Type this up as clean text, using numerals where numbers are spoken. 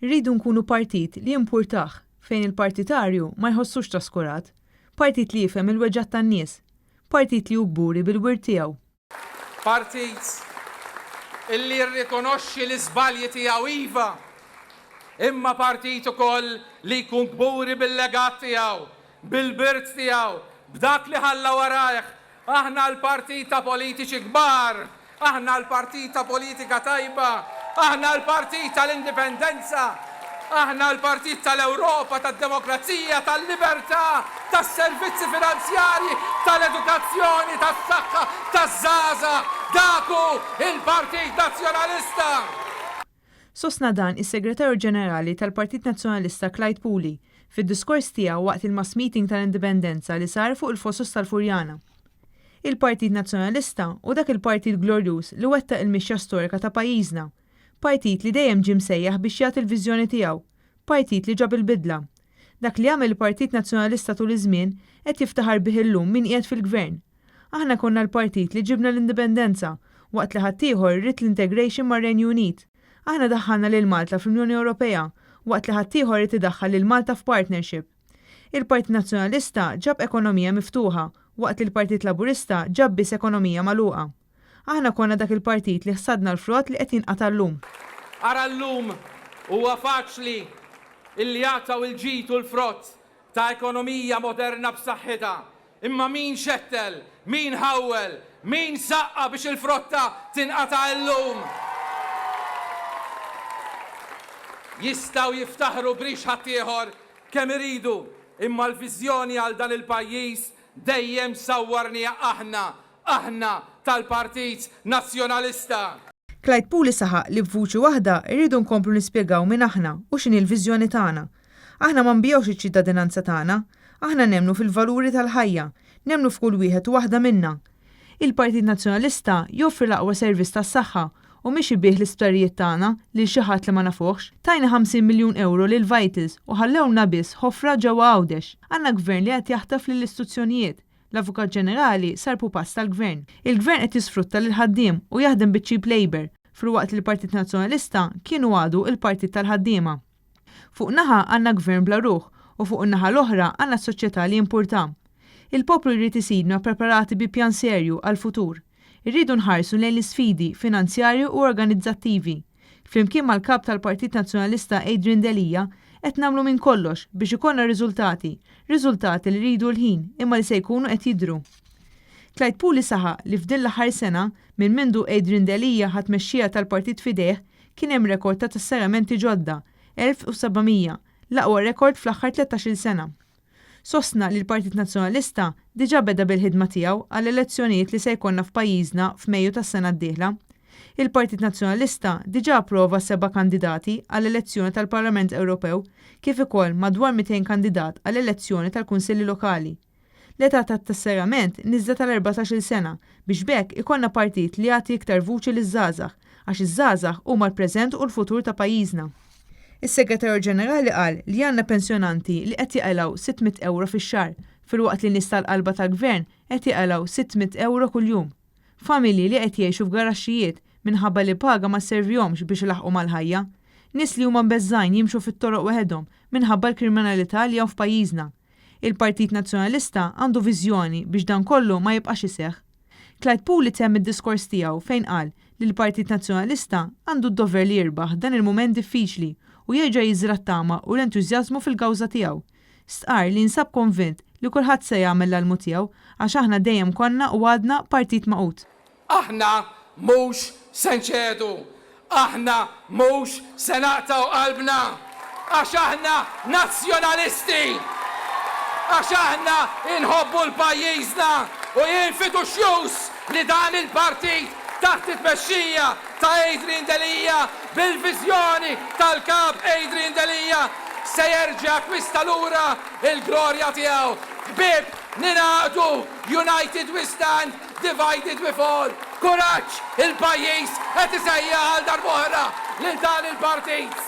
Irridu nkunu partit li jimpurtah, fejn il-partitarju ma jħossux traskurat. Partit li jifhem il-weġgħat tan-nies. Partit li hu kburi bil-wirt tiegħu. Partit illi jirrikonoxxi l-iżbalji tiegħu iva, imma partit ukoll li jkun kburi bil-legat tiegħu, bil-birt tiegħu, b'dak li ħalla warajh Aħna l-partit ta' politiċi kbar, aħna l-partit ta' politika tajba, aħna l-partit tal-indipendenza, aħna l-partit tal-Ewropa, tad-demokrazija, tal-libertà, tas-servizzi finanzjarji, tal-edukazzjoni, tas-saħħa, taż-żgħażagħ. Dak hu l-Partit Nazzjonalista! Sostna dan is-Segretarju Ġenerali tal-Partit Nazzjonalista Clyde Puli fid-diskors tiegħu waqt il-mass meeting tal-Indipendenza li sar fuq il-Fosos tal-Furjana. Il-Partit Nazzjonalista hu dak il-partit glorjuż li wettaq il-mixja storika ta' pajjiżna. Partit li dejjem ġie msejjaħ biex jagħti l-viżjoni tiegħu. Partit li ġab il-bidla. Dak li għamel il-Partit Nazzjonalista tul iż-żmien qed jiftaħar bih illum min qiegħed fil-Gvern. Aħna konna l-partit li ġibna l-indipendenza, waqt li ħaddieħor ried l-integration mar-Renju Unit. Aħna daħħalna lil Malta fl-Unjoni Ewropea, waqt li ħaddieħor ried idaħħal lil Malta f'partnership. Il-Partit Nazzjonalista ġab ekonomija miftuħa, waqt li l-Partit Laburista ġab biss ekonomija magħluqa. Aħna konna dak il-partit li ħsadna l-frott li qed jinqata' llum. Ara llum huwa faċli illi jaqtgħu l-ġid u l-frott ta' ekonomija moderna b'saħħitha. Imma min xettel, min ħawwel, min saqqa biex il-frotta tinqata' illum? Jistgħu jiftaħru b'rix ħaddieħor kemm iridu, imma l-viżjoni għal dan il-pajjiż dejjem sawwarniha aħna, aħna tal-Partit Nazzjonalista. Clyde Puli saħaq li b'vuċi waħda rridu nkomplu nispjegaw min aħna u x'inhi l-viżjoni tagħna. Aħna ma nbigħux iċ-ċittadinanza tagħna. Aħna nemmnu fil-valuri tal-ħajja. Nemmnu f'kull wieħed u waħda minna. Il-Partit Nazzjonalista joffri l-aqwa servizz tas-saħħa u mhix ibigħ l-isptarijiet tagħna lil xi ħadd li ma nafuhx. Tajna 50 miljun ewro lil Vitals u ħallewlna biss ħofra ġewwa Għawdex. Għandna Gvern li qed jaħtaf lill-istituzzjonijiet. L-Avukat Ġenerali sar pupazz tal-Gvern. Il-Gvern qed jisfrutta lill-ħaddiem u jaħdem biċ-cheap labour, filwaqt li l-Partit Nazzjonalista kien u għadu l-partit tal-ħaddiema. Fuq naħa għandna Gvern bla ruħ u fuq in-naħa l-oħra għandna soċjetà li jimpurtha. Il-poplu jrid isibna ppreparati bi pjan serju għall-futur. Irridu nħarsu lejn l-isfidi finanzjarji u organizzattivi. Flimkien mal-Kap tal-Partit Nazzjonalista Adrian Delia qed nagħmlu minn kollox biex ikollna riżultati, riżultati li jridu l-ħin imma li se jkunu qed jidhru. Clyde Puli saħaq li f'din l-aħħar sena, minn mindu Adrian Delia ħa t-tmexxija tal-partit f'idejh, kien hemm rekord ta' tesseramenti ġodda, 1,700, l-aqwa rekord fl-aħħar tlettax-il sena. Sostna li l-Partit Nazzjonalista diġà beda bil-ħidma tiegħu għall-elezzjonijiet li se jkollna f'pajjiżna f'Mejju tas-sena d-dieħla. Il-Partit Nazzjonalista diġà approva seba' kandidati għall-elezzjoni tal-Parlament Ewropew kif ukoll madwar 200 kandidat għall-elezzjoni tal-Kunsilli Lokali. L-età tat-tesserament niżlet għal 14-il sena biex b'hekk ikollna partit li jagħti iktar vuċi liż-żgħażagħ għax iż-żgħażagħ huma l-preżent u l-futur ta' pajjiżna. Is-Segretarju Ġenerali qal li għandna pensjonanti li qed jaqilgħu 600 ewro fix-xahar filwaqt li nies tal-qalba tal-Gvern qed jaqilgħu 600 ewro kuljum. Familji li qed jgħixu f'garaxxijiet minħabba li paga ma sservihomx biex ilaħħqu mal-ħajja. Nies li huma mbeżżgħin jimxu fit-toroq weħedhom minħabba l-kriminalità li hawn f'pajjiżna. Il-Partit Nazzjonalista għandu viżjoni biex dan kollu ma jibqax iseħħ. Clyde Puli temm id-diskors tiegħu fejn qal li l-Partit Nazzjonalista għandu d-dover li jirbaħ dan il-mument diffiċli u jerġa' jiżra' t-tama u l-entużjażmu fil-kawża tiegħu. Stqarr li jinsab konvint li kulħadd se jagħmel l-almu tiegħu għax aħna dejjem konna u għadna partit magħqud. Aħna mhux se nċedu. Aħna mhux se naqtgħu qalbna. Għax aħna Nazzjonalisti. Għax aħna nħobbu 'l pajjiżna u jien fiduċjuż li dan il-partit taħt it-tmexxija ta' Adrian Delia bil-viżjoni tal-Kap Adrian Delia se jerġa' jakkwista lura l-glorja tiegħu. Ħbieb, ningħaqdu, united we stand, Divided we fall! Kuraġġ! Il-pajjiż qed isejjaħ għal darb'oħra lil dan il-partit!